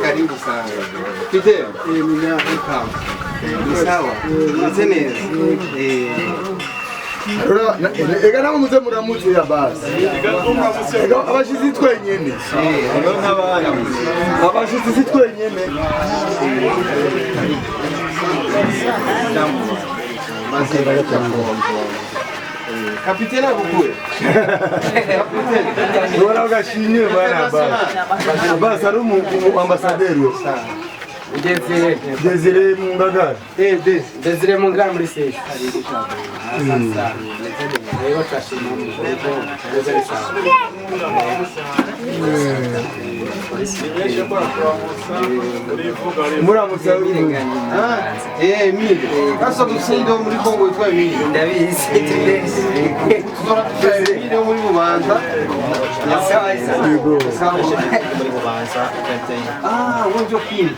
Karibu sana. Fidel. Welcome. Ni sawa. Meze neza. Ega namwe muze muramutse ya basi. Ega abashizi twenyene. Abashizi si twenyene. Kapitene agukuye. Kapitene. Ubona ugashimye bwana basi. Basi ari umu ambasaderi we. Desire. Desire Mungagara. Desire Mungagara muri stage. Sasa. Rero turashima mu Desire sawa. Muramutse. Eh, Emile. Kasa dusindo muri Kongo witwa Emile. Ndabizi turi. Tuzora tuzi Emile wo muri Bubanza. Sawa sawa. Muri Bubanza. Ah, wonjo King.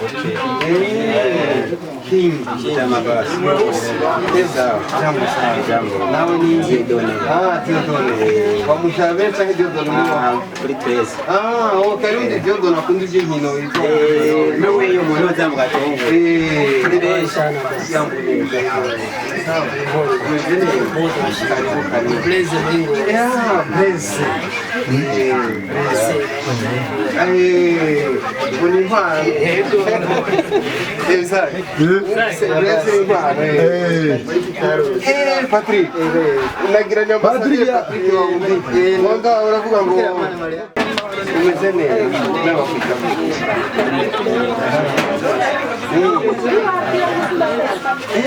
Eh, King. Jambo sana. Jambo. Nawe ni Dieudonné. Ah, Dieudonné. Wamushabe canke Dieudonné mu Kuri twese. Ah, oh, Karundi Dieudonné akunda iby'inkino yitwa. Nawe iyo umuntu azamuka atongo. Eh, Kuri benshi. Jambo neza. Sawa. Umeze neza. Karibu karibu. Blaze Mingo. Yeah, Blaze. Eh, Blaze. Eh, ngo ni impano. Eh, Isaac. Blaze ni impano. Eh. Eh. Eh, Patrick. Nagira ni ambasaderi Patrick. Patrick wa wundi. Wanga uravuga ngo umeze neza. N'abafurika. Eh,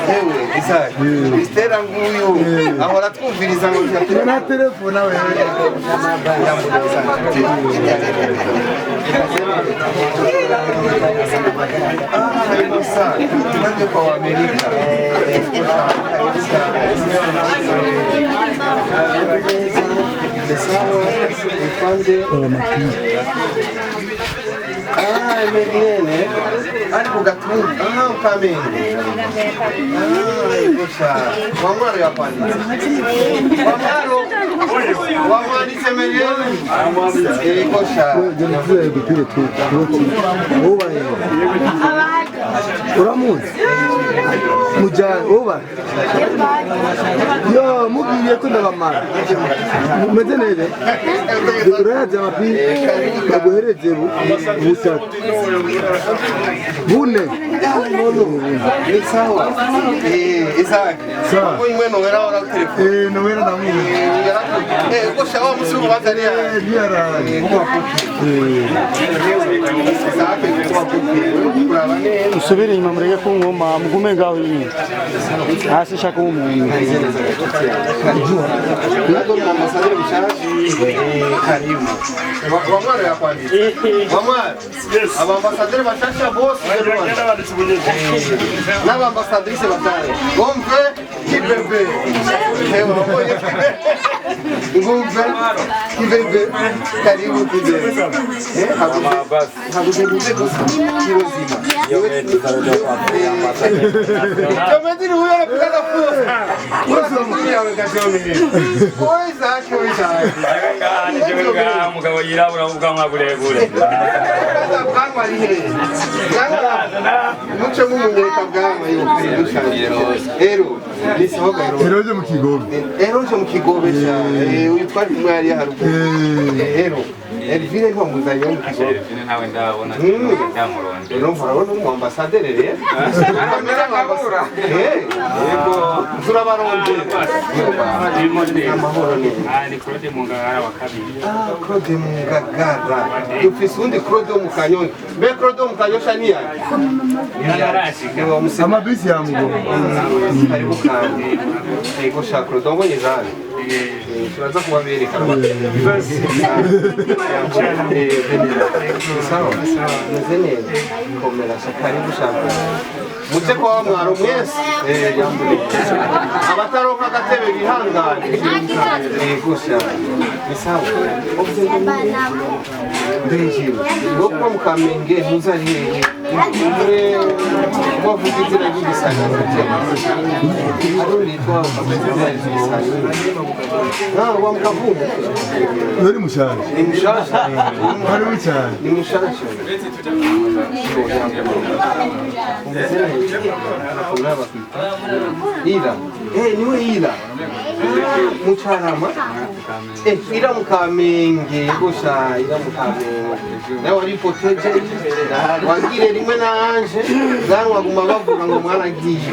yewe Isaac. Estera nguyu ahora twumviriza ngo Na telefone we. Karibu sana. Twende kwa Waamerika. Ah, Emeliene. Ari ku gatumba. Ah, Kamenge. Ah, igosha. Wamwaro yakwanditse. Wamwaro. Wamwanditse Emeliene. Igosha. Uramuzi mujyane uba yo mubwiye ko ndabamara mumeze neza urayazi amapiri baguhereze butatu bune. Ni sawa. Eh, Isaac. Sawa. Wabonye Noella ora telefone. Eh, Noella ndamuzi. Eh, gosha wa musi w'urubanza ni Eh, ntiyaraye. Isaac kuraba neza. Usubire inyuma mureke kunkoma mugume ngaho nyine hasi shaka umuntu. Ntabwo ni ambasaderi mushaje. Karibu. Wamwaro yakwanditse. Wamwaro. Abambasaderi bashasha bose. N'abambasadrise batari. Gomve kibebe. Ewa wabonye kibebe. Ngumve kibebe. Karibu kibebe. Eh, haguze guze gusa. Kirozima. Chomedini huyo anapigana fuso. Oye Isaac, oye Isaac. Umugabo yirabura ubwanwa burebure. Bwanwa ari hehe? Bwanwa muce mumunyereka bwanwa yo. Ero, ni sawa ero. Ero yo mu Kigobe. Ero yo mu Kigobe cyane. Uyu twari kumwe hariya haruguru. Ero. Elvire ntiwamuzanye mu Kigobe. Elvire ntawe ndabona ndamurondera. Urumva urabona umu ambasaderi rero. Yego. Turabarondera. Amahoro neza. Ni Claude Mungagara wa kabiri. Ah, Claude Mungagara. Dufise uwundi Claude wo mu Kanyosha. Mbe Claude wo mu Kanyosha ni yahe? Ntarashika. Amabisi ya mugongo. Karibu kandi. Yego sha Claude wabonye Jeanne. Turaza kubabereka. Sawa. Meze neza. Komera sha karibu sha. Muze kwa mwaro mwese. Eh, yambure. Abataronka agatebe bihangane. Yego sha. Ni sawa. Ndejiwe. Wo kuba mu Kamenge ntuzari hehe. Muri wavuga izina ry'igisangano hariho ritwa izina ry'igisangano. Ah, wa Mkavumu. Nari mushasha. Ni mushasha. Karibu cyane. Ni mushasha. Ila. Niwe Ila. Mucarama. Ila Mukamenge gosha Ila Mukamenge. Nawe waripoteje wagire rimwe na Ange zanwa guma bavuga ngo mwaragiye.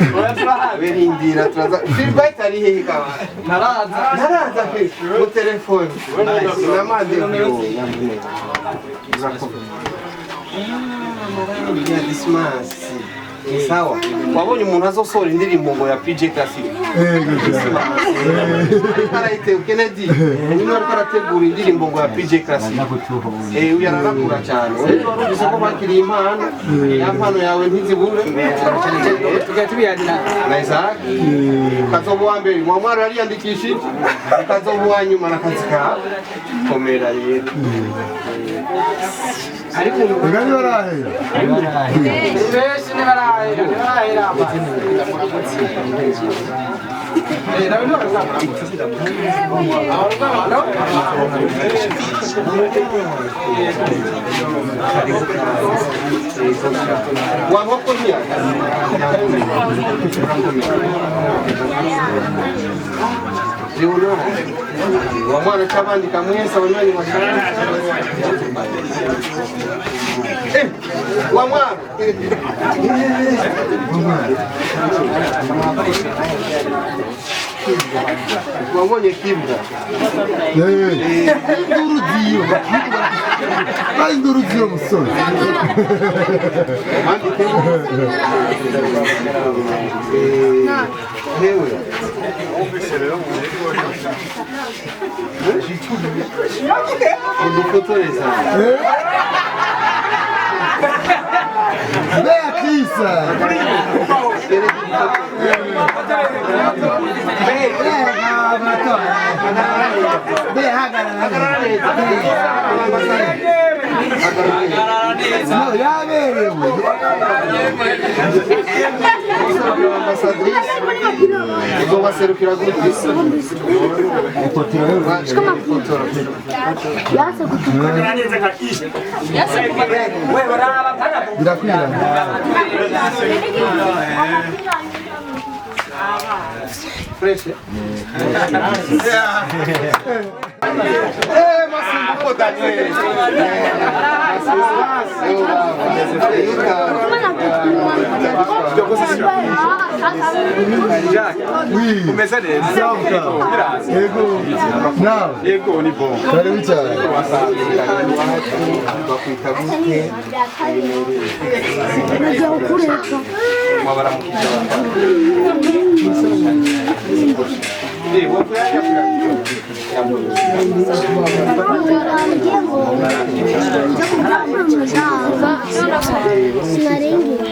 Berindira turaza. Philbert ari hehe kaba? Naraza. Naraza pe mu telefone. Namande yo. Ya Dismas. Ni sawa. Wabonye umuntu azosohora indirimbo ngo ya PJ Classic. Arayite Kennedy. Niwe ariko arategura indirimbo ngo ya PJ Classic. Uyu ararakura cyane. Rero warumvise ko bakiriye impano. Ya mpano yawe ntizibure. Tugahita tubiyanira. Na Isaac. Kazoba uwa mbere. Mwamwaro yariyandikishije. Kazoba uwa nyuma n'akazi kawe. Komera rero. Ega ntibarahera. Benshi ntibarahera, ntibarahera. Wa nkoko ntiyaga. Leonora. Wa mwana cyabandika mwese abanywanyi bashaka. Wa mwana. Wabonye kibwa. Induru ziyo. Induru ziyo musore. Hewe. Udufotoreza. Beatrice. No, yaberewe. Ambassadrice. Uzobaserukira gute? Birakwiranye. Fresh. Masumbuko Daniel. Oui. Umeze neza. Sawa. Yego. Nawe. Yego ni bon. Karibu cyane. Bakwita gute?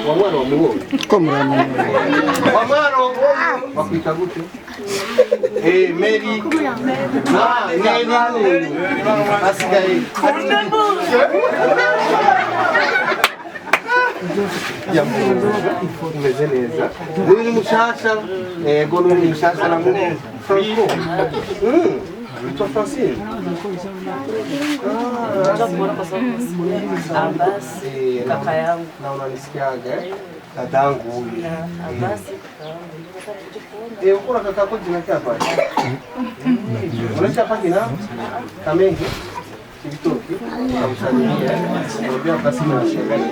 Wamwaro wamubonye? Wamwaro bakwita gute? Mary. Mary. Asigaye. Umeze neza. N'uyu ni mushasha. Yego n'uyu ni mushasha na mu Franco. Witwa Francine. Kaka yangu. Na unanisikiaga eh? Dadangu huyu. Abasi. Ukora kaka yako jina kyapa? Unacha hapa kina Kamenge Kibitoki. Kamsalimia. Mwambia basi na shangazi.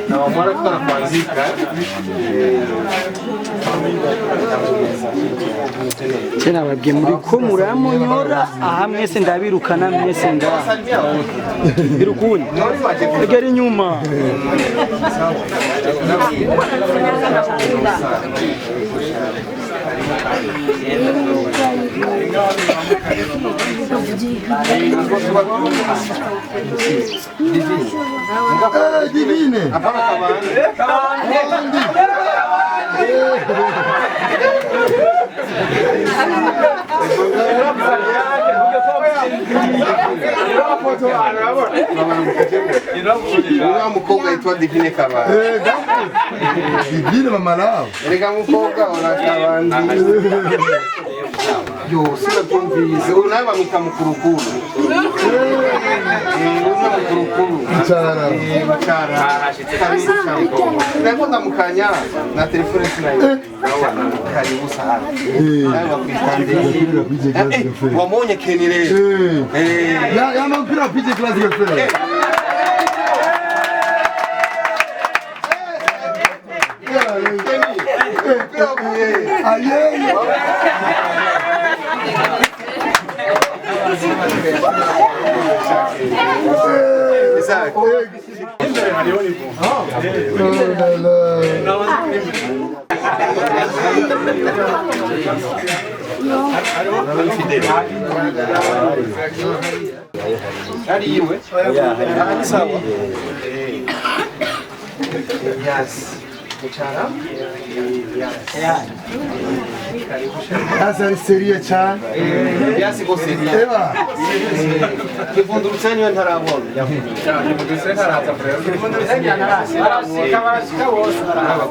Na wamwara kwa kuanzika. Tena babwiye muri ko muramunyora aha mwese ndabirukana mwese ngaha. Salimia wote. Birukuni. Egera inyuma. Divine. Hapana kabande. Uriya mukobwa yitwa Divine Kabanda. Divine mama lao. Erega mukobwa urakabandi. Yo, sinabyumvise. Uyu nawe bamwita mukurukuru. Uyu mukurukuru. Icara. Icara. Karibu sana. Nako ndamukanya na telefone sinayo. Karibu sana. Nawe bakwita nde? Wamonye Kenny rero. Ya ya mpira PJ Classic FM. Sasa ari seriye cyane. Yasi ko seriye. Eba. Kivundurutse niyo ntarabona. Kivundurutse ntaraza. Kivundurutse ntaraza. Barashika barashika bose baraza.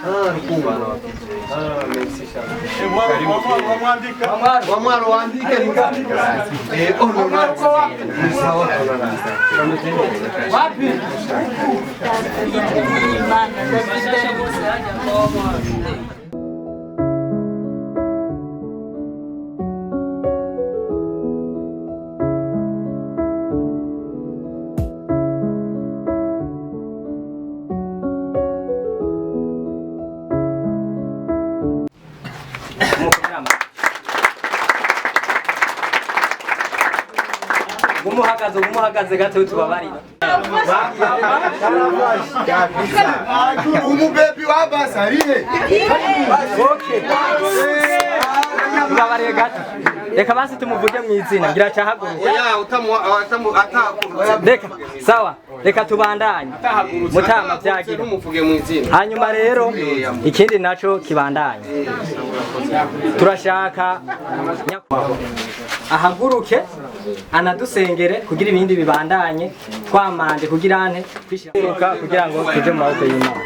Ah, rukumba. Ah, merci cyane. Wamwaro wandike. Eh, oh no no. Sawa Wapi? Umuhagaze gato tubabarira. Umubebi wa Abbas arihe? Okay. Tubabariye gato. Reka basi tumuvuge mu izina ngira cyahaguruka. Oya utamu atamu atahagurutse. Reka sawa, reka tubandanye. Mutama byagira. Ntumuvuge mu izina. Hanyuma rero ikindi naco kibandanye. Turashaka ahaguruke anadusengere kugira ibindi bibandanye twamanje kugira ante kwishyira kugira ngo tuje mu maboko y'Imana.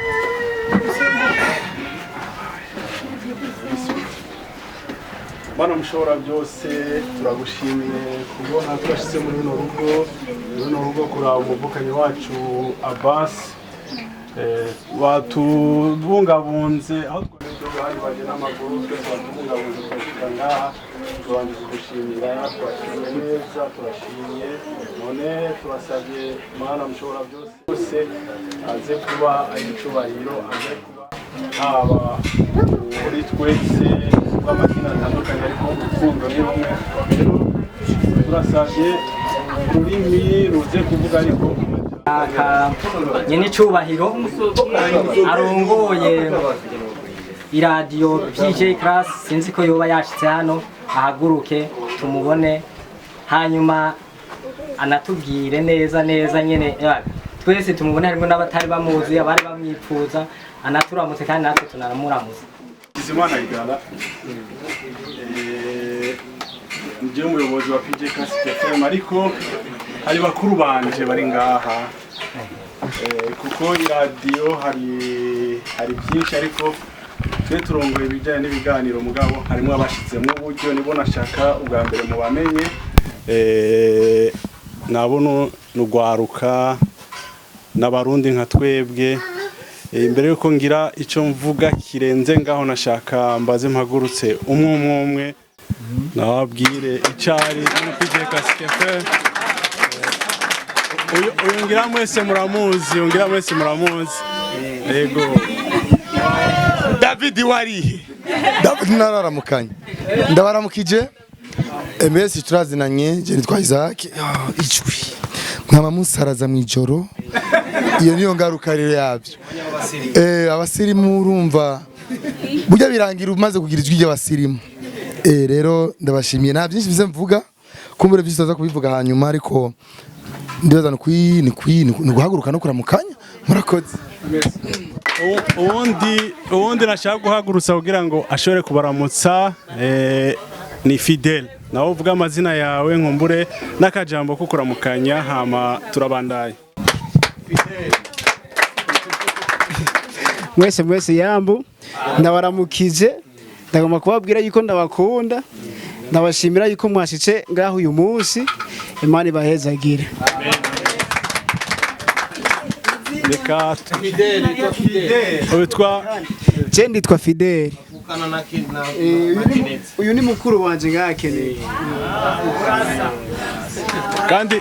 Bana mushobora byose turagushimiye kubona twashyize muri runo rugo kuraba umuvukanyi wacu Abbas batubungabunze aho twari n'amaguru twese batubungabunze turashika ngaha tubanje kugushimira twashimye neza turashimye none turasabye Mana mushobora byose aze kuba icubahiro aze kuba haba kuri twese rw'amadini atandukanye ariko urukundo ni rumwe rero turasabye ururimi ruze kuvuga ariko Nyene icubahiro arongoye iradiyo PJ Class sinzi ko yoba yashitse hano ahaguruke tumubone hanyuma anatubwire neza neza nyene twese tumubone harimo n'abatari bamuzi abari bamwipfuza anaturamutse kandi natwe tunaramuramutse. Kizimana Igala ndiye umuyobozi wa PJ Classic FM ariko hari bakuru banje bari ngaha kuko iradiyo hari byinshi ariko twe turongoye ibijyanye n'ibiganiro mugabo harimo abashizemo uburyo nibo nashaka ubwa mbere mu bamenye nabo nugwaruka n'abarundi nka twebwe. Imbere yuko ngira icyo mvuga kirenze ngaho nashaka mbaze mpagurutse umwe umwe nababwire icari muri PJ Classic FM. Uyu ngira mwese muramuzi, ngira mwese muramuzi. Yego. David warihe? David nararamukanye. Ndabaramukije. Mbese turazinanye, je nitwa Isaac. Ijwi. Mwama musaraza mwijoro. Iyo niyo ngaruka rero yabyo. Abasirimu urumva burya birangira umaze kugira ijwi ry'abasirimu. Rero ndabashimiye nta byinshi bize mvuga kumbure byinshi tuza kubivuga hanyuma ariko ndibaza ni guhaguruka no kuramukanya murakoze. Uwundi nashaka guhagurutsa kugira ngo ashobore kubaramutsa Ni Fidel, nawe uvuga amazina yawe, nkumbure n'akajambo ko kuramukanya, hama turabandanya. Mwese mwese, yambu, ndabaramukije. Ndagomba kubabwira yuko ndabakunda, ndabashimira yuko mwashitse ngaho uyu munsi. Imana ibahezagire. Reka witwa? Je nditwa Fidel. Uyu ni mukuru wanje ngaha Keneye. Kandi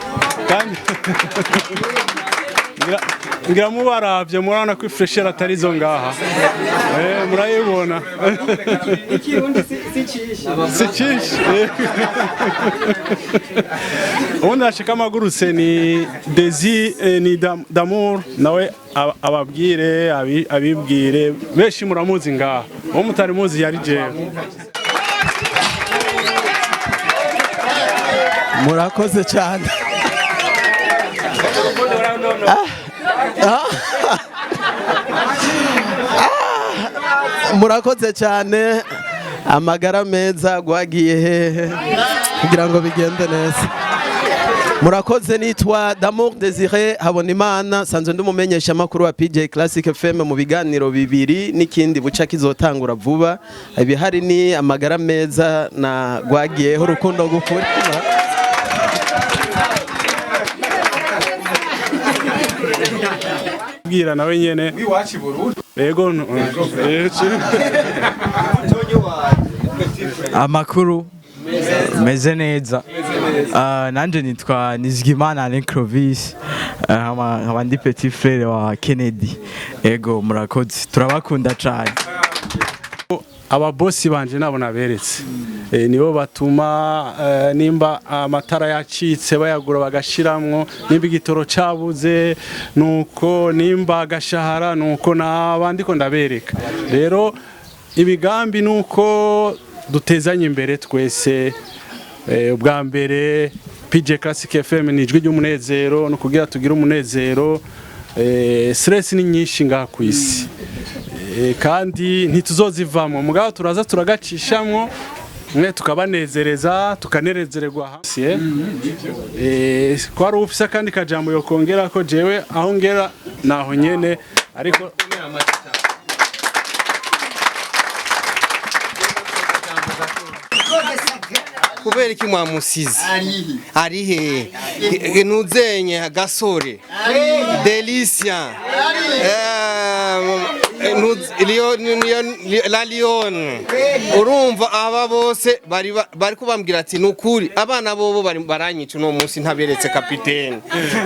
ngira mubaravye murabona ko ifresheri atari zo ngaha. Murayibona. Ikirundi si cyinshi. Si cyinshi. Ubundi nashika amagurutse ni Desi, ni Damour, nawe ababwire, abibwire. Benshi muramuzi ngaha, uwo mutari muzi yari jewe. Murakoze cyane. Murakoze cyane. Amagara meza gwagiye hehe kugira ngo bigende neza? Murakoze. Nitwa Damour Desire Habonimana, sanzwe ndi umumenyesha makuru wa PJ Classic FM mu biganiro bibiri n'ikindi buca kizotangura vuba. Ibihari ni amagara meza na gwagiyeho urukundo gukuri. Bwira nawe nyene yego. Amakuru meze neza. Nanje nitwa Nizigimana Alain Clovis, nkaba ndi petit frère wa Kennedy. Ego, murakoze, turabakunda cane. Ababosi banje nabo naberetse. Nibo batuma nimba amatara yacitse bayagura bagashiramwo, nimba igitoro cabuze nuko, nimba agashahara nuko, nabandi ko ndabereka. Rero imigambi nuko dutezanye imbere twese. Ubwa mbere PJ Classic FM ni ijwi ry'umunezero, no kugira tugire umunezero. Stress ni nyinshi ngaha ku isi, kandi ntituzozivamo, mugabo turaza turagacishamwo mwe tukabanezereza, tukanerezererwa hasi. Ko ari ufise akandi kajambo yokongera ko jewe aho ngera naho nyene, ariko Kubera iki mwamusize? Ari he? Nuzenye gasore Delicia, la Lion. Urumva aba bose bari kubambwira ati nukuri abana bobo bari baranyica uno munsi ntaberetse kapitene.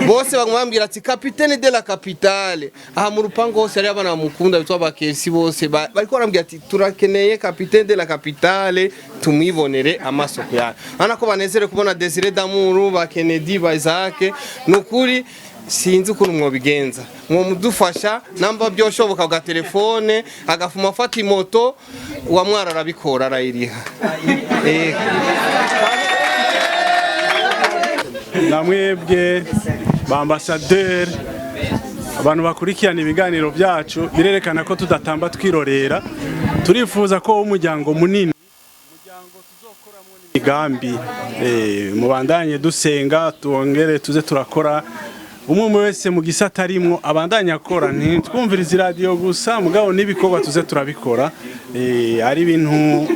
Bose bamwambwira ati capitaine de la capitale. Aha mu rupango hose hari abana bamukunda bitwa bakesi, bose bariko barambwira ati turakeneye capitaine de la capitale, tumwibonere amaso yayo. Urabona ko banezerewe kubona Desire Damour, ba Kennedy, ba Isaac. Nukuri sinzi ukuntu mwobigenza, mwomudufasha namba byoshoboka bwa telefone, agafuma afata imoto wa mwara arabikora arayiriha. Namwebwe ba ambassadeur, abantu bakurikirana ibiganiro byacu, birerekana ko tudatamba twirorera. Turifuza ko umuryango munini, umuryango tuzokoramo imigambi, mubandanye dusenga, tuongere tuze turakora, umwe wese mu gisata arimwo abandanye akora. Ntitwumvirize iradiyo gusa, mugabo n'ibikorwa tuze turabikora. Ari ibintu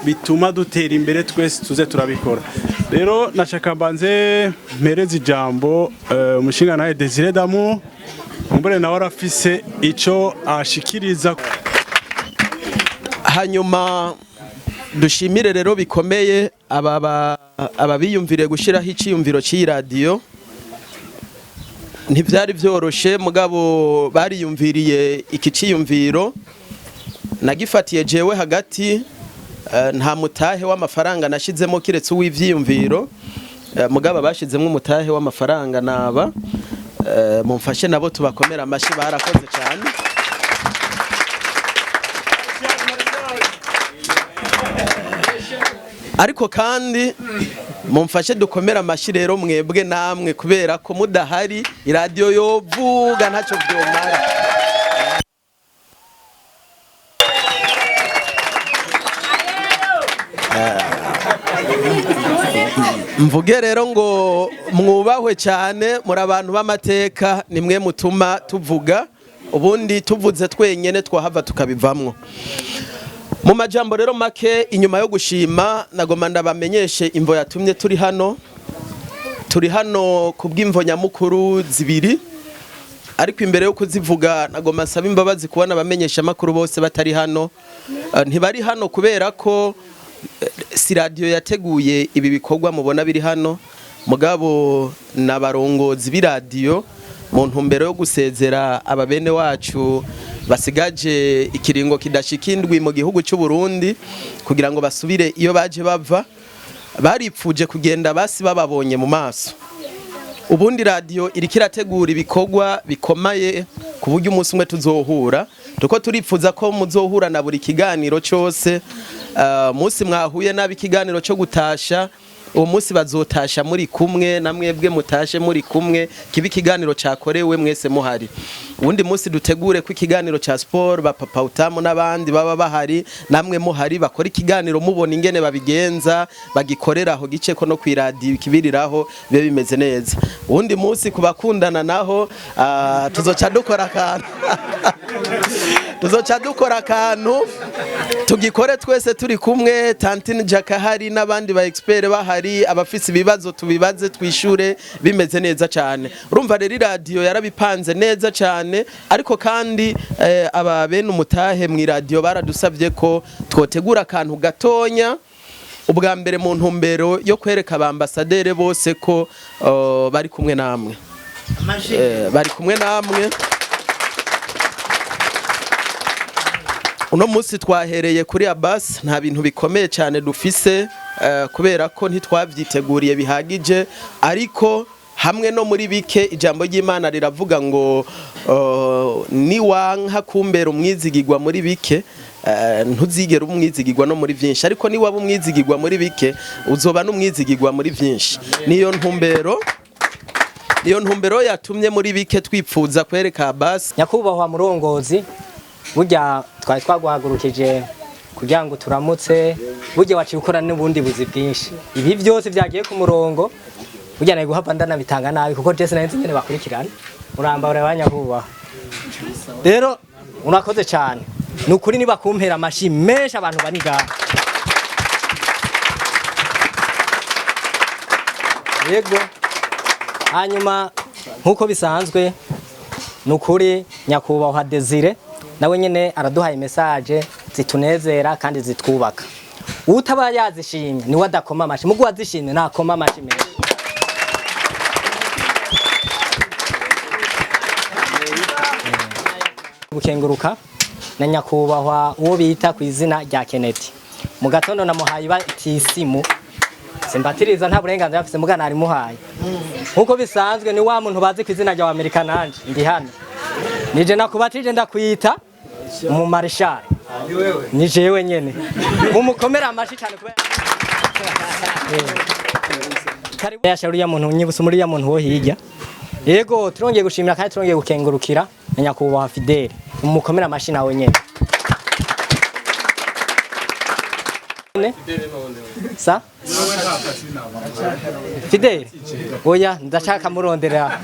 bituma dutera imbere twese, tuze turabikora. Rero nashaka mbanze mpereze ijambo umushinga nawe Desire Damu, mbere nawe arafise ico ashikiriza. Hanyuma dushimire rero bikomeye aba abiyumviriye gushyiraho icyiyumviro cy'iyi radiyo. Ntibyari byoroshe, mugabo bariyumviriye. Iki cyiyumviro nagifatiye jewe hagati, nta mutahe w'amafaranga nashyizemo kiretse uw'ibyiyumviro. Mugabo bashyizemo umutahe w'amafaranga naba mumfashe nabo tubakomera amashyi, barakoze cyane. Ariko kandi mumfashe dukomere amashyi rero mwebwe namwe, kubera ko mudahari iradiyo yovuga ntacyo byomara. Mvuge rero ngo mwubahwe cyane, muri abantu b'amateka, nimwe mutuma tuvuga. Ubundi tuvuze twenyene twahava tukabivamwo. Mu majambo rero make, inyuma yo gushima, nagoma ndabamenyeshe imvo yatumye turi hano. Turi hano ku bw'imvo nyamukuru zibiri, ariko imbere yo kuzivuga nagoma nsaba imbabazi kubona abamenyesha makuru bose batari hano. Ntibari hano kubera ko si radiyo yateguye ibi bikorwa mubona biri hano, mugabo n'abarongozi b'iradiyo, mu ntumbero yo gusezera aba bene wacu basigaje ikiringo kidashika indwi mu gihugu cy'u Burundi kugira ngo basubire iyo baje bava, baripfuje kugenda basi bababonye mu maso. Ubundi radiyo iriko irategura ibikorwa bikomeye ku buryo umunsi umwe tuzohura, tuko turipfuza ko muzohura na buri kiganiro cyose. Munsi mwahuye nabi ikiganiro cyo gutasha, uwo munsi bazotasha muri kumwe na mwebwe, mutashe muri kumwe, kiba ikiganiro cyakorewe mwese muhari. Ubundi munsi dutegure ko ikiganiro ca sport, ba Papa Utamu n'abandi baba bahari, namwe muhari, bakora ikiganiro mubona ingene babigenza, bagikorera aho gice ko no kwiradiyo ikibiriraho bibe bimeze neza. Ubundi munsi kubakundana naho, tuzoca dukora akantu, tuzoca dukora akantu tugikore twese turi kumwe, Tantine Jaka hari n'abandi ba expert bahari, abafise ibibazo tubibaze twishure bimeze neza cyane. Urumva rero iradiyo yarabipanze neza cyane, ariko kandi aba bene umutahe mu iradiyo baradusabye ko twotegura akantu gatonya ubwa mbere mu ntumbero yo kwereka abambasadere bose ko bari kumwe namwe, bari kumwe namwe. Uno munsi twahereye kuri Abbas, nta bintu bikomeye cyane dufise, kubera ko ntitwavyiteguriye bihagije, ariko hamwe no muri bike ijambo ry'Imana riravuga ngo niwanka kumbera umwizigirwa muri bike, ntuzigera umwizigirwa no muri byinshi, ariko niwaba umwizigirwa muri bike uzoba n'umwizigirwa muri byinshi. Niyo ntumbero yatumye muri bike twipfuza kwereka Abbas. Nyakubahwa murongozi, burya twari twaguhagurukije kugira ngo turamutse, burya waciye ukora n'ubundi buzi bwinshi, ibi byose byagiye ku murongo, burya nawe guhava ndanabitanga nabi kuko Jesse nari nzi nyene bakurikirana. Uramba urabanyakubahwa rero, urakoze cyane, ni ukuri nibakumpera amashi menshi abantu bari ngaha. Yego, hanyuma nk'uko bisanzwe ni ukuri nyakubahwa Desire nawe nyene araduhaye message zitunezera kandi zitwubaka. Utaba yazishimye niwe adakoma amashi, mugu wazishimye nakoma amashi menshi. Gukenguruka na nyakubahwa uwo bita ku izina rya Kennedy, mu gatondo namuhaye batisimu, simbatiriza nta burenganzira afise, mugana ari muhaye. Nkuko bisanzwe ni wa muntu bazi ku izina rya Amerika, nanje ndi hano nije nakubatije ndakwita mu marshal, ni jewe nyene, mumukomera amashi cyane kubera karibu yasha uriya muntu nyibuse muri ya muntu wo hirya. Yego, turongeye gushimira kandi turongeye gukengurukira na nyakubahwa Fidele, mumukomera amashi nawe nyene. Sa Fidele, oya ndashaka murondera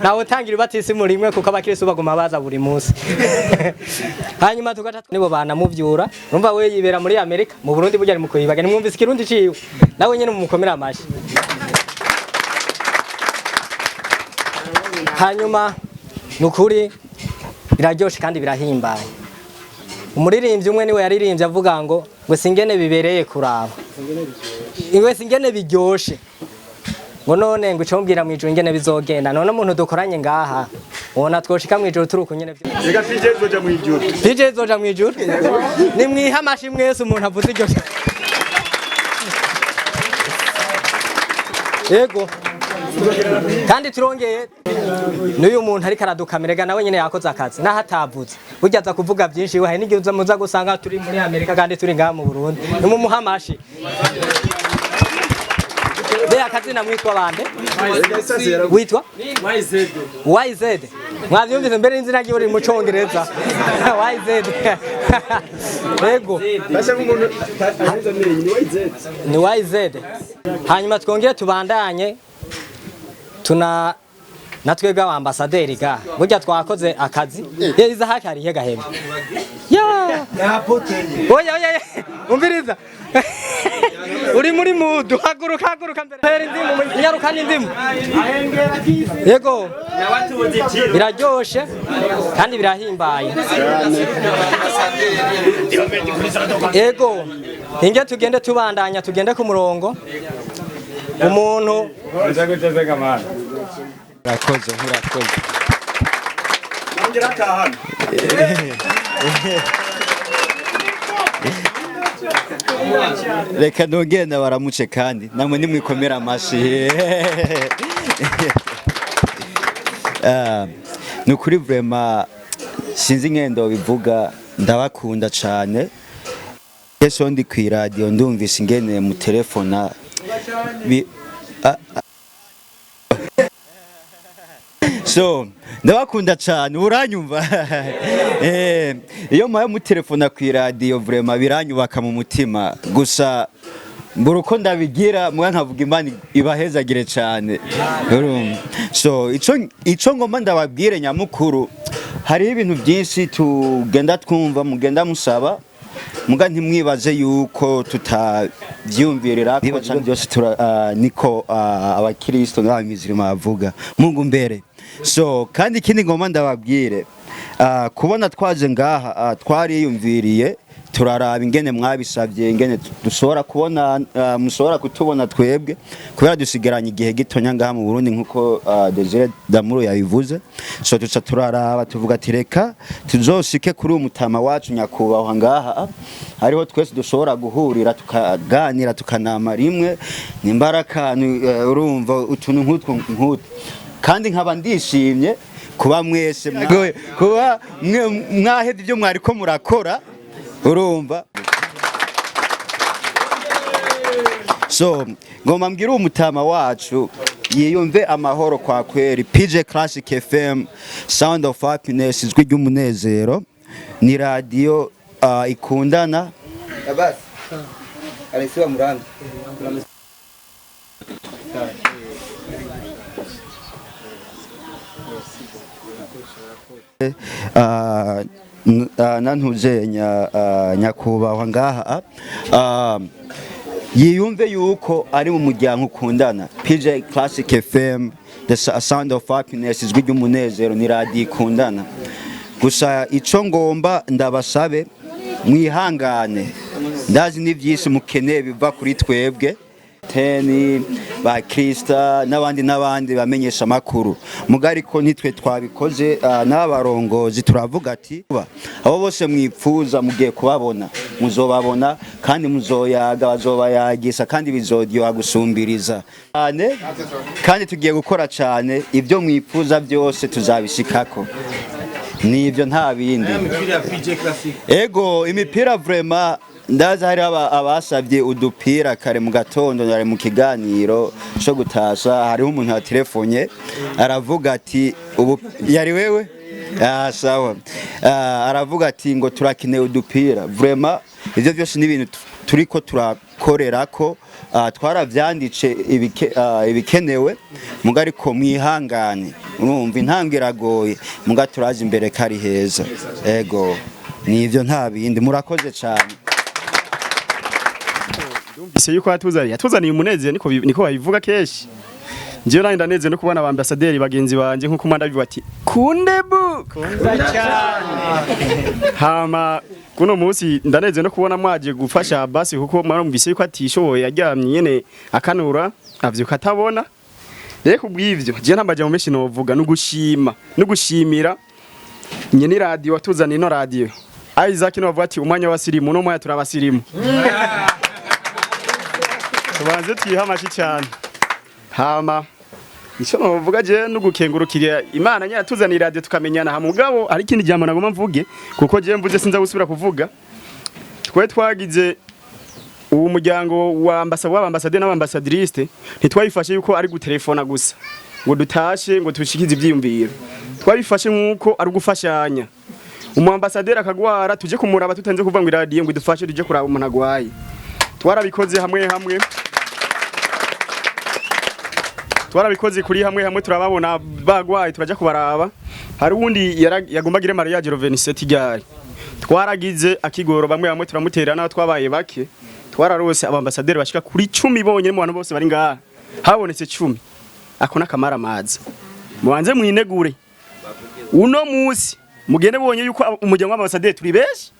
nawe utangira batisimu rimwe kuko abakirisu baguma baza buri munsi. Hanyuma tugaca nibo banamuvyura, urumva we yibera muri Amerika, mu Burundi burya ari mu kuyibaga, nimwumvise ikirundi ciwe, nawe nyene mumukomera amashi. Hanyuma nukuri biraryoshe kandi birahimbaye. Umuririmbyi umwe niwe yaririmbye avuga ngo singene bibereye kuraba, ngo singene biryoshe, ngo none ngo icombwira mu ijuru ingene bizogenda. None umuntu dukoranye ngaha ubona twoshika mu ijuru turi uku nyene. Reka PJ zoja mu ijuru. PJ zoja mu ijuru. Nimwiha amashi mwese umuntu avuze iryo. Yego, kandi turongeye n'uyu muntu ariko aradukamerega nawe nyene yakoze akazi naho atavuze, burya aza kuvuga byinshi, hari n'igihe uza muza gusanga turi muri Amerika kandi turi ngaha mu Burundi. Nimumuha amashi. Be akazina mwitwa bande? Witwa YZ. Mwavyumvise mbere n'izina ryiwe riri mu congereza. YZ. Yego. Ni YZ. Hanyuma twongere tubandanye tuna natwebwe abambasaderi ga burya twakoze akazi. Isaac harihe gahembe? Ya. Oya oya oya. Umviriza. Uri muri mudu, haguruka haguruka mbere. Hera indimu, nyaruka n'indimu. Yego. Biraryoshe kandi birahimbaye. Yego. Inge tugende tubandanya, tugende ku murongo. Umuntu Urakoze, urakoze. Reka nongere baramuce kandi namwe nimwikomera amashi. Ni ukuri vraiment sinzi ingendo bivuga, ndabakunda cane. Kesho ndi ku radio ndumvise ingene mu telefona so ndabakunda cyane, uranyumva. Iyo muhaye mutelefona ku radio vraiment biranyubaka mu mutima, gusa mbura uko ndabigira mwa nkavuga Imana ibahezagire cyane. So ico ngomba ndababwire nyamukuru, hariho ibintu byinshi tugenda twumva mugenda musaba, muga ntimwibaze yuko tutavyumvirira ko byose niko abakristo n'abamizirima bavuga Mungu mbere. So kandi ikindi ngomba ndababwire, kubona twaje ngaha twariyumviriye turaraba ingene mwabisavye, ingene dushobora kubona, mushobora kutubona twebwe kubera dusigaranye igihe gitonya ngaha mu Burundi nkuko Desire Damuro yabivuze. So tuca turaraba tuvuga ati reka tuzoshike kuri umutama wacu nyakubahwa ngaha, hariho twese dushobora guhurira tukaganira tukanama rimwe nimbaraka, urumva utuntu nk'utwo nk'utwo. Kandi nkaba ndishimye kuba mwese kuba mwahevye ibyo mwariko murakora, urumva. So ngomba mbwira umutama wacu yiyumve amahoro kwa kweri. PJ Classic FM, Sound of Happiness, ijwi ry'umunezero, ni radio ikundana. Abasi Alexis Murambi. Nantuze nyakubahwa ngaha yiyumve yuko ari mu muryango ukundana. PJ Classic FM, the Sound of Happiness, ijwi ry'umunezero, ni radio ikundana. Gusa ico ngomba ndabasabe mwihangane, ndazi n'ivyisi mukeneye biva kuri twebwe teni ba Krista n'abandi n'abandi bamenyesha makuru, mugari ko nitwe twabikoze n'abarongozi turavuga ati abo bose mwipfuza mugiye kubabona muzobabona kandi muzoyaga, bazobayagisa kandi bizodyoha gusumbiriza cyane, kandi tugiye gukora cyane, ibyo mwipfuza byose tuzabishikako, nivyo nta bindi. Ego imipira vraiment ndaza hari abasavye udupira kare mu gatondo, nari mu kiganiro cyo gutasha, hariho umuntu yatelefonye aravuga ati ubu yari wewe sawa, aravuga ati ngo turakeneye udupira. Vraiment ivyo byose ni ibintu turiko turakorerako, twaravyanditse ibikenewe, muga ariko mwihangane, urumva intambwe iragoye, muga turazi imbere kari heza. Ego nivyo nta bindi, murakoze cyane. Ndumvise yuko yatuzaniye umunezero, niko babivuga kenshi. Njyewe nanjye ndaneze no kubona abambasaderi bagenzi banje nkuko mwanda bivuga ati kunde bu kunda cyane. Hama kuno munsi ndaneze no kubona mwaje gufasha basi, kuko mwarumvise yuko atishoboye yaryamye nyene akanura avyuka atabona. Rero kubw'ivyo je ntambaje mu menshi novuga no gushima no gushimira nyene radio watuzaniye ino radio Isaac, no bavuga ati umwanya w'abasirimu no mwanya turabasirimu. Tubanze twihamashi cyane. Hama icyo novuga je nugukengurukira Imana nyine atuzaniye radio tukamenyana. Ha mugabo ari ikindi jambo nagoma mvuge, kuko je mvuze sinza gusubira kuvuga. Twe twagize uwo muryango wa ambassadeur n'abambassadriste, ntitwayifashe yuko ari gutelefona gusa ngo dutashe ngo tushikize ivyiyumviro. Twabifashe nk'uko ari ugufashanya. Umuambasaderi akagwara, tuje kumuraba tutanze kuvuga ngo iradiyo ngo idufashe, tuje kuraba umuntu agwaye. Twarabikoze hamwe hamwe, twarabikoze kuri hamwe hamwe, turababona bagwaye turaja kubaraba. Hari uwundi yagomba agire mariage le 27 ryari, twaragize akigoro bamwe bamwe turamutera, naho twabaye bake. Twararose abambasaderi bashika kuri 10 bonyene. Mu bantu bose bari ngaha habonetse 10. Ako nakamara amazi, mubanze mwinegure uno musi mugende bonye yuko umuryango w'ambasaderi turi benshi.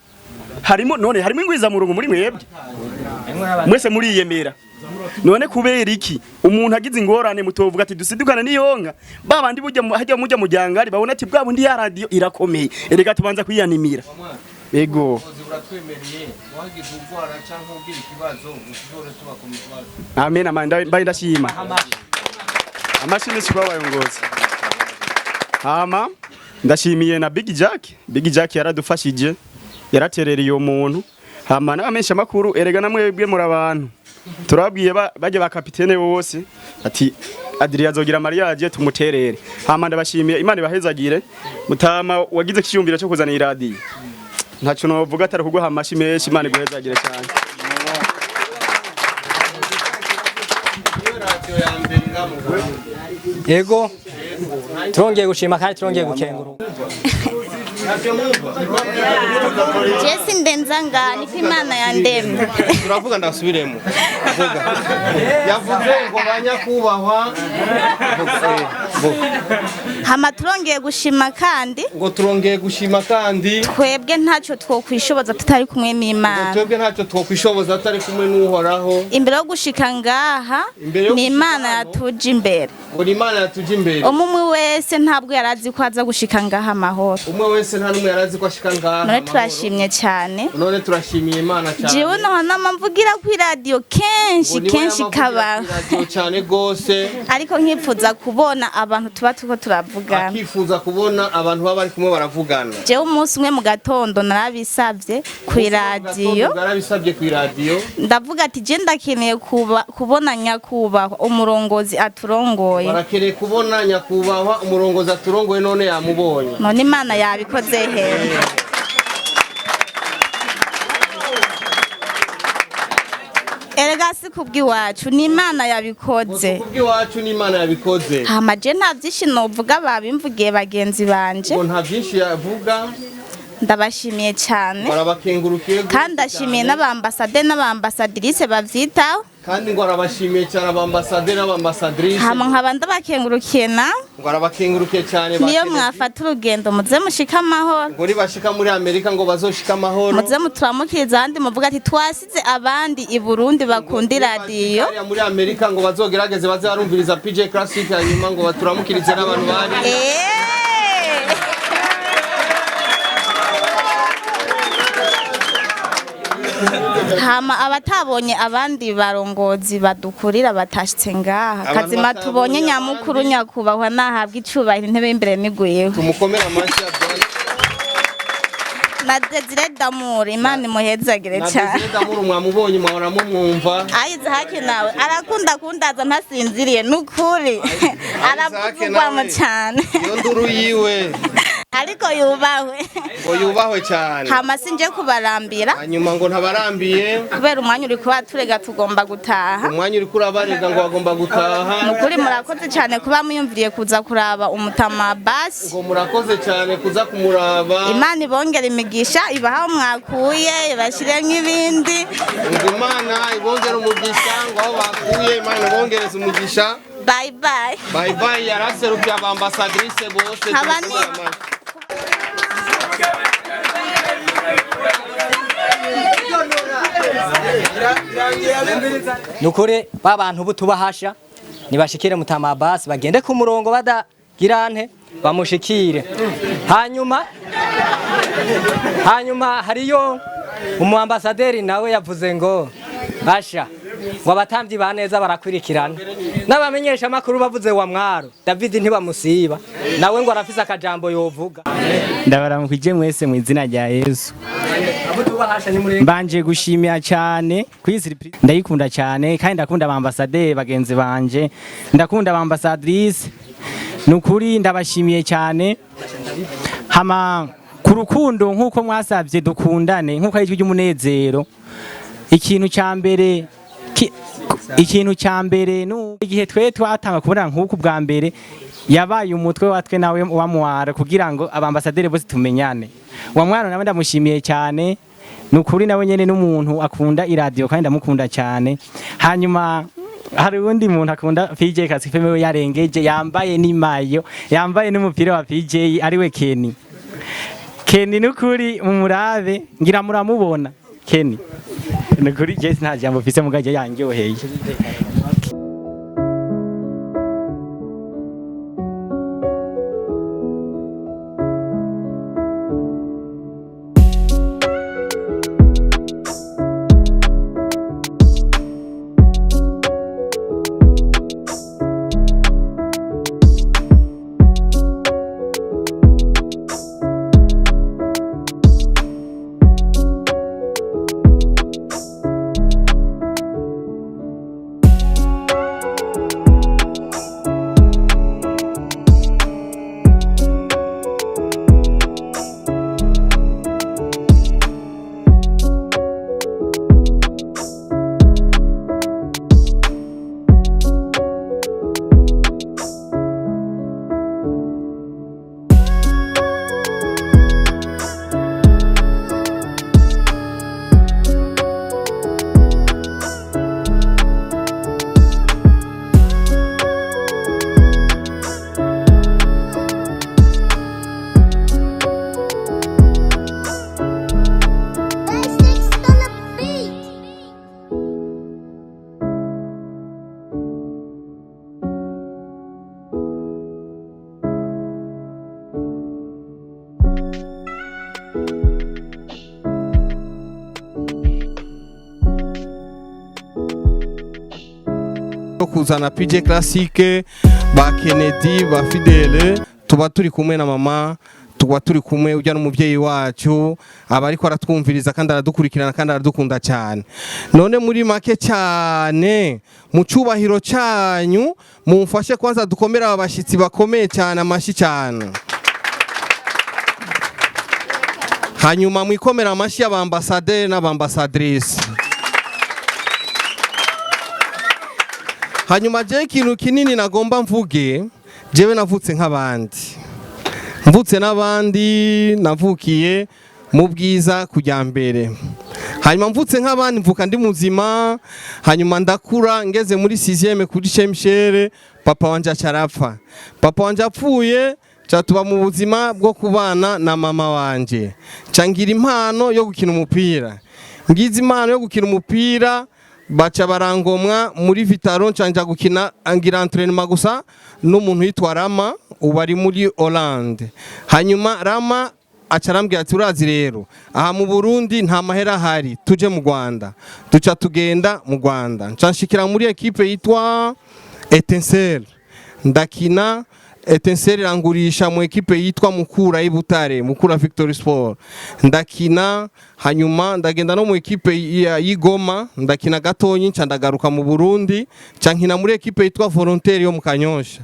Harimo none harimo ingwiza murungu muri mwebwe mwese muriyemera. None kubera iki umuntu agize ingorane mutovuga ati dusidukana niyonka babandi burya hajya mujya mujyangari babona ati bwa bundi ya radio irakomeye, erega tubanza kwiyanimira. Ego. Uratwemereye wagize urwara cyangwa ugira ikibazo mutuzore tubakomeza. Amen, amen. Mbaye ndashima, amashi menshi kwa bayongozi. Hama ndashimiye na Big Jack. Big Jack yaradufashije, yaraterereye uwo muntu. Hama n'abamenyesha makuru, erega namwebwe muri abantu turabwiye bajya ba kapitene bose ati Adrien azogira mariage, tumuterere. Hama ndabashimiye, Imana ibahezagire. Mutama wagize kiyumviro cyo kuzana iradiyo, ntaco novuga atari kuguha amashi menshi. Imana iguhezagire cyane. Yego, turongeye gushima kandi turongeye gukenguruka. Jesi ndenza ngaha niko Imana yandemye. Turavuga, ndasubiremo. Vuga. Yavuze ngo banyakubahwa. Hama turongeye gushima kandi ngo turongeye gushima kandi twebwe ntacyo twokwishoboza tutari kumwe n'Imana. Twebwe ntacyo twokwishoboza tutari kumwe n'Uhoraho. Imbere yo gushika ngaha Imbere yo ni Imana yatuje imbere. Ngo ni Imana yatuje imbere. Umwe wese ntabwo yarazi ko aza gushika ngaha amahoro. Umwe wese nta n'umwe yarazi ko ashika ngaha None amahoro. turashimye cyane. None turashimiye Imana cyane. Jewe noho nama mvugira ku iradiyo kenshi Ngo niwe kenshi yama avugira kabaho. ku iradiyo cyane gose. Ariko nkifuza kubona abantu tuba turiko turavugana. Akifuza kubona abantu baba bari kumwe baravugana. Jewe umunsi umwe mu gatondo narabisabye ku iradiyo. Narabisabye ku iradiyo. Ndavuga ati je ndakeneye kubona nyakubahwa umurongozi aturongoye. Barakeneye kubona nyakubahwa umurongozi aturongoye, none yamubonye. None Imana yabikoze hehe? Erega si kubw'iwacu, ni Imana yabikoze. Kubw'iwacu ni Imana yabikoze. Hama je nta byinshi novuga, babimvugiye bagenzi banje. Ngo nta byinshi yavuga. Ndabashimiye cyane. Barabakengurukiye. Kandi ndashimiye n'abambasade n'abambasadirice bavyitaho. Kandi ngo arabashimiye cyane abambasaderi n'abambasadrice. Hama nkaba ndabakengurukiye na Ngo arabakengurukiye cyane ba niyo Kennedy. mwafata urugendo muze mushike amahoro. Ngo nibashika muri Amerika ngo bazoshika amahoro. Muze muturamukiriza ahandi muvuga ati twasize abandi i Burundi bakunda iradiyo. Hariya muri Amerika ngo bazogerageze baze barumviriza PJ Classic, hanyuma ngo baturamukirize n'abantu bari. Hama abatabonye abandi barongozi badukurira batashitse ngaha, Abantu kazima batabonye tubonye nyamukuru nyakubahwa nahabwa icubahiro, intebe y'imbere niguyeho. Tumukomere amashyi ya Bwana. Na Desire Damour, Imana imuhezagire Na cyane. Desire Damour mwamubonye, mwahora mumwumva. Ayize haki nawe arakunda kundaza ntasinziriye nukuri, aravugwamo cyane. Iyo nduru yiwe. Ariko yubahwe. Ngo yubahwe cyane. Hama sinje kubarambira. Hanyuma ngo ntabarambiye. Kubera umwanya uri kuba turega tugomba gutaha. Umwanya uri kurabarega ngo bagomba gutaha. Nukuri murakoze cyane kuba muyumviriye kuza kuraba umutama basi. Ngo murakoze cyane kuza kumuraba. Imana ibongere imigisha, ibaha aho mwakuye, ibashyiremo ibindi. Ngo Imana ibongere umugisha, ngo aho bakuye Imana ibongereze umugisha. Bye bye. Bye bye. Yaraserukiye abambasadrice bose. Nkaba Tumukomere amashyi. Nukuri ba bantu butubahasha nibashikire mutama basi, bagende ku murongo badagirante bamushikire. Hanyuma hariyo umuambasaderi nawe yavuze ngo basha ngo abatambyi ba neza barakwirikirana n'abamenyesha makuru bavuze wa mwaro David ntibamusiba, nawe ngo arafise akajambo yovuga. Ndabaramukije mwese mu izina rya Yesu. Mbanje gushimira cyane kuri surprise, ndayikunda cyane kandi ndakunda abambasaderi bagenzi banje, ndakunda abambasadrice. Ni ukuri ndabashimiye cyane. Hama ku rukundo, nk'uko mwasabye dukundane, nk'uko ari ijwi ry'umunezero, ikintu cya mbere ni igihe twe twatanga kubona nk'uku bwa mbere yabaye umutwe watwe nawe wa mwara kugira ngo abambasaderi bose tumenyane. Wa mwana nawe ndamushimiye cyane, ni ukuri nawe nyene n'umuntu akunda iradiyo kandi ndamukunda cyane. Hanyuma hari uwundi muntu akunda PJ Classic FM we yarengeje, yambaye n'imayo, yambaye n'umupira wa PJ, ariwe Kenny. Kenny nukuri mumurabe, ngira muramubona Kenny. Nukuri je nta jambo mfise, mugaje yanryoheye. Kuzana PJ Classic, ba Kennedy, ba Fidele, tuba turi kumwe na mama, tuba turi kumwe ujya n'umuvyeyi wacu aba ariko aratwumviriza kandi aradukurikirana kandi aradukunda cyane. None muri make cyane, mu cubahiro cyanyu, mumfashe kwanza dukomere aba bashitsi bakomeye cyane amashi cyane, hanyuma mwikomera amashi y'abambasaderi n'abambasadrice. Hanyuma je ikintu kinini nagomba mvuge, jewe navutse nk'abandi, mvutse n'abandi, navukiye mu bwiza kujya mbere. Hanyuma mvutse nk'abandi, mvuka ndi muzima, hanyuma ndakura ngeze muri 6e kuri Chemshere, papa wanje acarapfa. Papa wanje apfuye, tuba mu buzima bwo kubana na mama wanje, ngira impano yo gukina umupira. Ngize impano yo gukina umupira, baca barangomwa muri Vitaro, nca gukina, ngira entraînement gusa n'umuntu yitwa Rama, ubu ari muri Hollande. Hanyuma Rama aca arambwira ati urazi rero aha mu Burundi nta mahera ahari, tuje mu Rwanda. Duca tugenda mu Rwanda, nca nshikira muri equipe yitwa Etincelle, ndakina Etincelle irangurisha mu equipe yitwa Mukura y'Ibutare, Mukura Victory Sport, ndakina. Hanyuma ndagenda no mu equipe y'Igoma, ndakina gatonyi, nca ndagaruka mu Burundi, nca nkina muri equipe yitwa Volontaire yo mu Kanyosha.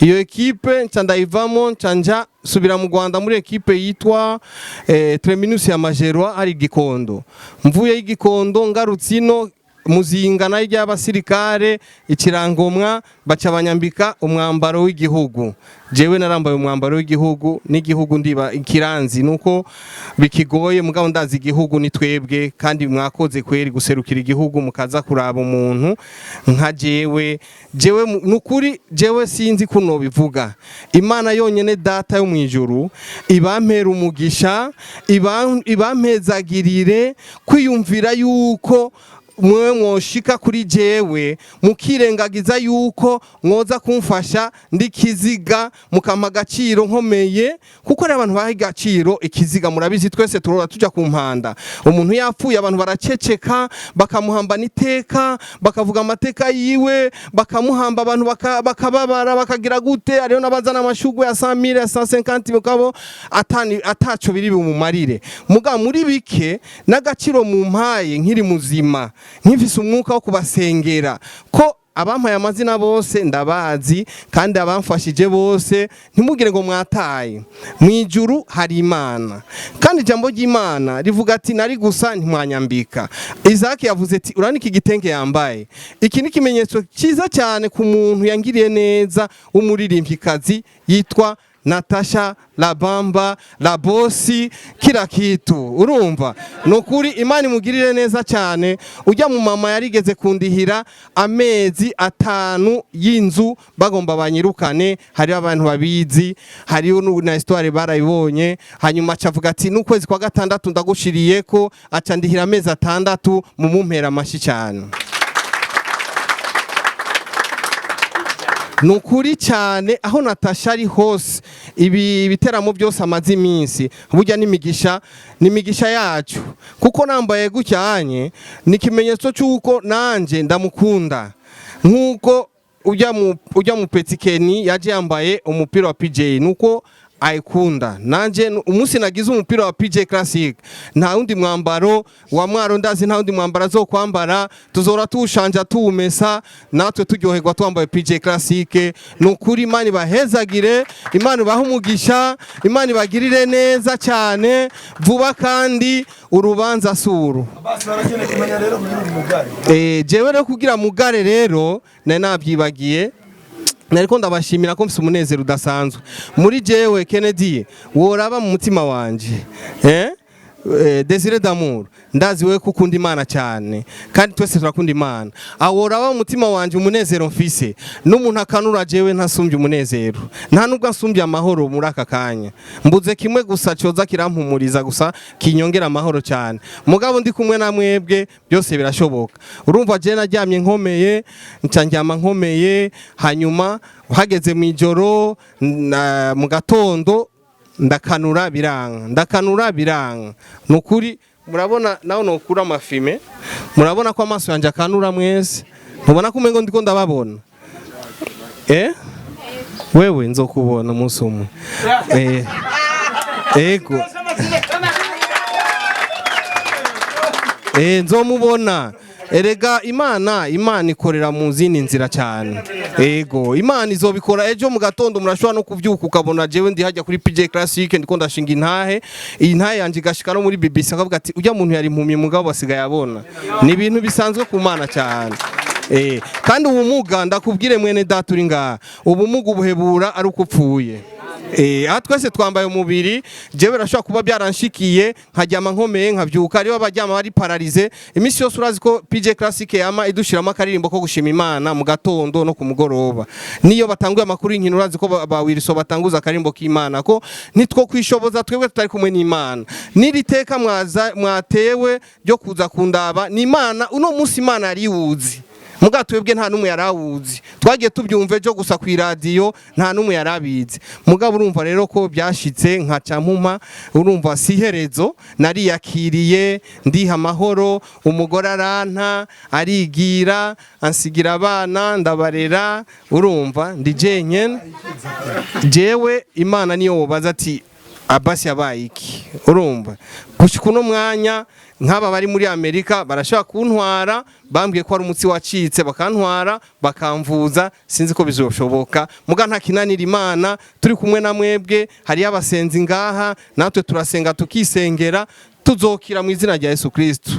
Iyo equipe nca ndayivamo, nca nja subira mu Rwanda muri equipe yitwa Treminus ya Majerwa ari Gikondo. Mvuye y'Igikondo ngarutse ino Muzinga nayo ry'abasirikare ikirangomwa, baca banyambika umwambaro w'igihugu. Jewe narambaye umwambaro w'igihugu n'igihugu ndiba ikiranzi nuko bikigoye, mugabo ndazi igihugu ni twebwe, kandi mwakoze kweri guserukira igihugu mukaza kuraba umuntu nka jewe. Jewe nukuri jewe sinzi kuno bivuga, Imana yonyene data yo mwijuru ibampera umugisha, ibampezagirire kwiyumvira yuko mwe mwoshika kuri jewe, mukirengagiza yuko mwoza kumfasha ndi kiziga, mukampa agaciro nkomeye, kuko ari abantu baha agaciro ikiziga. Murabizi twese turora tuja ku mpanda, umuntu yapfuye abantu baraceceka, bakamuhamba n'iteka, bakavuga amateka yiwe, bakamuhamba, abantu bakababara, bakagira gute. Ariyo nabazana amashugwe ya 100,000 ya 150, mugabo ataco biri bumumarire. Muga muri bike n'agaciro mumpaye nkiri muzima, nkifise umwuka wo kubasengera ko Abampaye amazina bose ndabazi, kandi abamfashije bose ntimugire ngo mwataye. Mu ijuru hari Imana, kandi ijambo ry'Imana rivuga ati nari gusa ntimwanyambika. Isaac yavuze ati urani iki gitenge yambaye, iki ni ikimenyetso cyiza cyane ku muntu yangiriye neza w'umuririmbyikazi yitwa Natasha Labamba Labosi kila kitu. Urumva nukuri Imana imugirire neza cyane. Ujya mu mama yarigeze kundihira amezi 5 y'inzu bagomba banyirukane, hari abantu babizi, hariyo na histoire barayibonye. Hanyuma acavuga ati n'ukwezi kwa 6 ndagushiriye ko, aca ndihira amezi 6 mu mumpera amashi cyane. Nukuri cyane aho Natasha ari hose, ibi biteramo byose amaze iminsi burya n'imigisha, n'imigisha yacu, kuko nambaye gucyanye ni ikimenyetso cy'uko nanje ndamukunda. Nkuko ujya mu Petit Kenny yaje yambaye umupira wa PJ, nuko ayikunda. Nanje umunsi nagize umupira wa PJ Classic, nta wundi mwambaro wa mwaro ndazi, nta wundi mwambaro azokwambara, tuzora tuwushanja tuwumesa, natwe turyoherwa twambaye PJ Classic. Nukuri Imana ibahezagire, Imana ibahe umugisha, Imana ibagirire neza cyane vuba, kandi urubanza suru. Jewe rero kugira mugare rero nari nabyibagiye, nariko ndabashimira ko mfise umunezero udasanzwe muri jewe. Kennedy woraba mu mutima wanje, Desire Damour ndazi wewe kukunda Imana cyane, kandi twese turakunda Imana. Aworaba mu mutima wanje umunezero mfise, n'umuntu akanura jewe ntasumbye umunezero, nta nubwo asumbye amahoro muri aka kanya. Mbuze kimwe gusa coza kirampumuriza gusa kinyongera amahoro cyane, mugabo ndi kumwe na mwebwe byose birashoboka. Urumva je naryamye nkomeye, ncandyama nkomeye, hanyuma hageze mu ijoro mu gatondo ndakanura biranga, ndakanura biranga. Nukuri murabona naho nokura amafime, murabona ko amaso yanje akanura mwese, mubona ko umengo ndiko ndababona. Wewe nzokubona umunsi umwe. Ego. Nzomubona. Erega Imana ikorera mu zindi nzira cyane. Ego, Imana izobikora ejo mu gatondo, murashobora no kuvyuka ukabona jewe ndi hajya kuri PJ Classic ndiko ndashinga intahe, iyi ntahe yanje igashika no muri BBC, akavuga ati ujya muntu yari impumyi mugabo basigaye abona. Ni ibintu bisanzwe ku Mana cyane. Kandi ubumuga ndakubwire mwene data uri ngaha, ubumuga ubuhebura ari uko upfuye. Aha twese twambaye umubiri, jewe birashobora kuba byaranshikiye nkaryama nkomeye nkabyuka, aribo abaryama bari pararize iminsi yose. Urazi ko PJ Classic yama idushiramo akaririmbo ko gushima Imana mu gatondo no ku mugoroba, niyo batanguye amakuru y'inkino urazi ko ba Wilson batanguza akaririmbo k'Imana, ko nitwo kwishoboza twebwe tutari kumwe n'Imana. Niri teka mwatewe ryo kuza kundaba ni Imana, uno munsi Imana yariwuzi muga twebwe nta numwe yarawuzi, twagiye tubyumve ejo gusa ku radio nta numwe yarabizi. Mugabo urumva rero ko byashitse nkaca mpuma, urumva si iherezo, nariyakiriye ndiha amahoro, umugore aranta arigira ansigira abana ndabarera, urumva ndi jenyene. Jewe Imana niyo wobaza ati Abasi yabaye iki, urumva gushika uno mwanya nk'aba bari muri Amerika barashobora kuntwara, bambwiye ko ari umutsi wacitse bakantwara bakamvuza, sinzi ko bizoshoboka. Muga nta kinanira Imana, turi kumwe na mwebwe, hari abasenzi ngaha natwe turasenga tukisengera, tuzokira mu izina rya Yesu Kristo.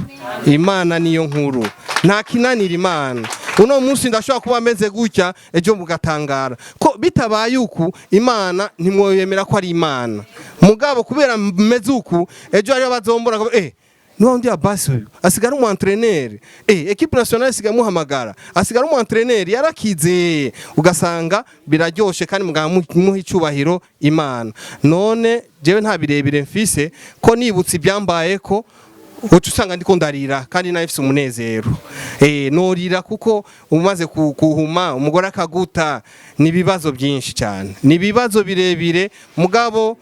Imana niyo nkuru, nta kinanira Imana. Uno munsi ndashobora kuba meze gutya ejo mugatangara ko bitabaye uku, Imana ntimwoyemera ko ari Imana. Mugabo kubera meze uku ejo hariho bazombora niwa undi Abasi uyu asigara umu entraîneur, equipe nationale isigaye muhamagara, asigara umu entraîneur yarakize, ugasanga biraryoshe kandi mugaba muha icubahiro Imana. None jewe nta birebire mfise ko nibutse ibyambaye ko uca usanga ndiko ndarira kandi nawe mfise umunezero. Norira kuko umaze kuhuma umugore akaguta, ni ibibazo byinshi cyane, ni ibibazo birebire. Mugabo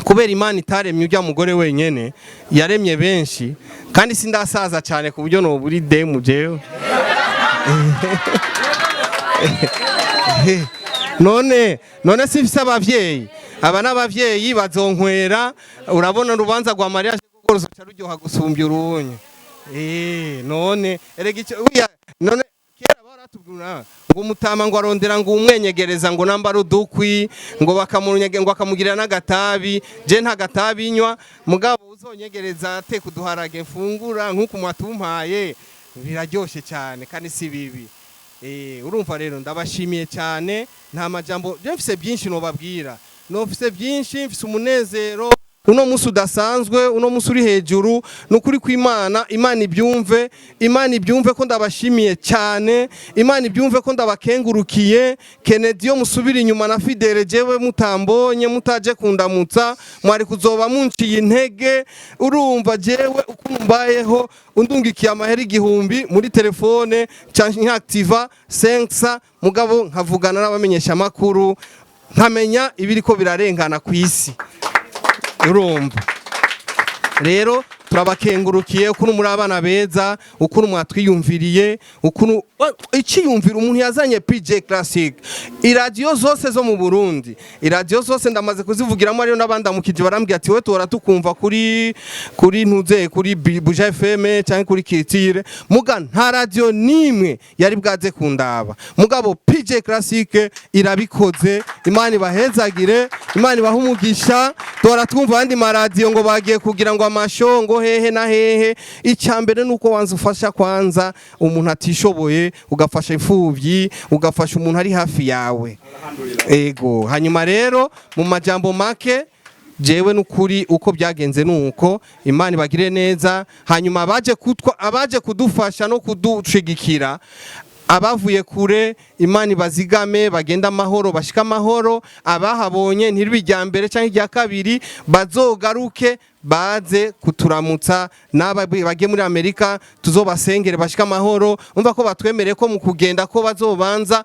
kubera Imana itaremye ujya mugore wenyene, yaremye benshi, kandi sindasaza cyane ku buryo noburi demu jewe. None sifise abavyeyi, aba n'abavyeyi bazonkwera. Urabona urubanza rwa Maria kuko ruzoca ruryoha gusumbya urunye. None erega icyo none kera Batubwira ngo umutama ngo arondera ngo umwenyegereza ngo nambara udukwi ngo bakamunyege ngo akamugirira n'agatabi. Je nta gatabi nywa, mugabo uzonyegereza ateka uduharage mfungura nk'uko mwatumpaye, biraryoshe cyane kandi si bibi. Urumva rero ndabashimiye cyane, nta majambo je mfise byinshi nobabwira, nofise byinshi, mfise umunezero uno musi udasanzwe, uno musi uri hejuru. Nukuri kw'Imana, Imana ibyumve, Imana ibyumve ko ndabashimiye cyane, Imana ibyumve ko ndabakengurukiye. Kennedy yo musubira inyuma na Fidele, jewe mutambonye mutaje kundamutsa mwari kuzoba munciye intege. Urumva jewe ukuntu mbayeho, undungikiye amahera 1000 muri telefone canke nkaactiva 500, mugabo nkavugana n'abamenyesha makuru nkamenya ibiriko birarengana ku isi. Urumva rero turabakengurukiye ukuntu muri abana beza, ukuntu mwatwiyumviriye, ukuntu iciyumvira umuntu yazanye PJ Classic. Iradiyo zose zo mu Burundi, iradiyo zose ndamaze kuzivugiramo, ariyo n'abandamukije barambwira ati we tora tukumva kuri ntuze kuri Buja FM cyangwa kuri Kiritire, muga nta radio nimwe yari bwaze kundaba. Mugabo PJ Classic irabikoze, Imana ibahezagire, Imana ibahe umugisha. Tora twumva abandi maradiyo ngo bagiye kugira ngo amasho ngo hehe na hehe. Icyambere nuko wanza ufasha kwanza umuntu atishoboye, ugafasha imfubyi, ugafasha umuntu ari hafi yawe. Ego, hanyuma rero mu majambo make jewe nukuri uko byagenze nuko Imana ibagire neza. Hanyuma abaje kudufasha no kudushigikira, abavuye kure, Imana ibazigame bagenda amahoro, bashika amahoro. Abahabonye ntiribijya mbere cyangwa irya kabiri, bazogaruke baze kuturamutsa. N'aba bagiye muri Amerika tuzobasengere bashika amahoro. Umva ko batwemereye ko mu kugenda ko bazobanza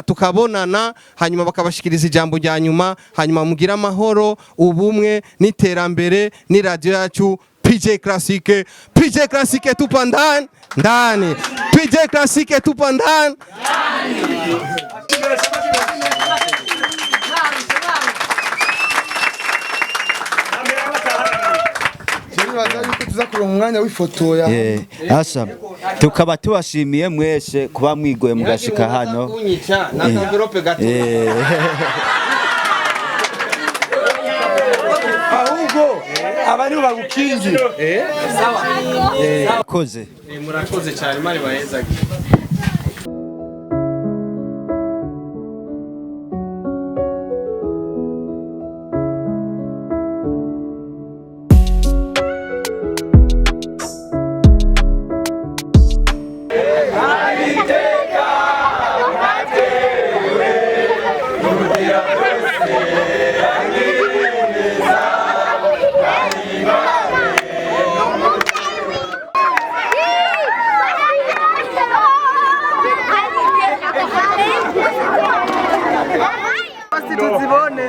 tukabonana, hanyuma bakabashikiriza ijambo rya nyuma. Hanyuma mugira amahoro, ubumwe n'iterambere. Ni radio yacu PJ Classic, PJ Classic tupa ndani ndani, PJ Classic tupa ndani. Tuza kuronka umwanya w'ifoto ya Asa tukaba tubashimiye mwese kuba mwigoye mugashika hano. Kunyica na envelope gato. Ahubwo abari bagukingi. Murakoze. Murakoze cyane, Imana ibahezagire. Tuzibone.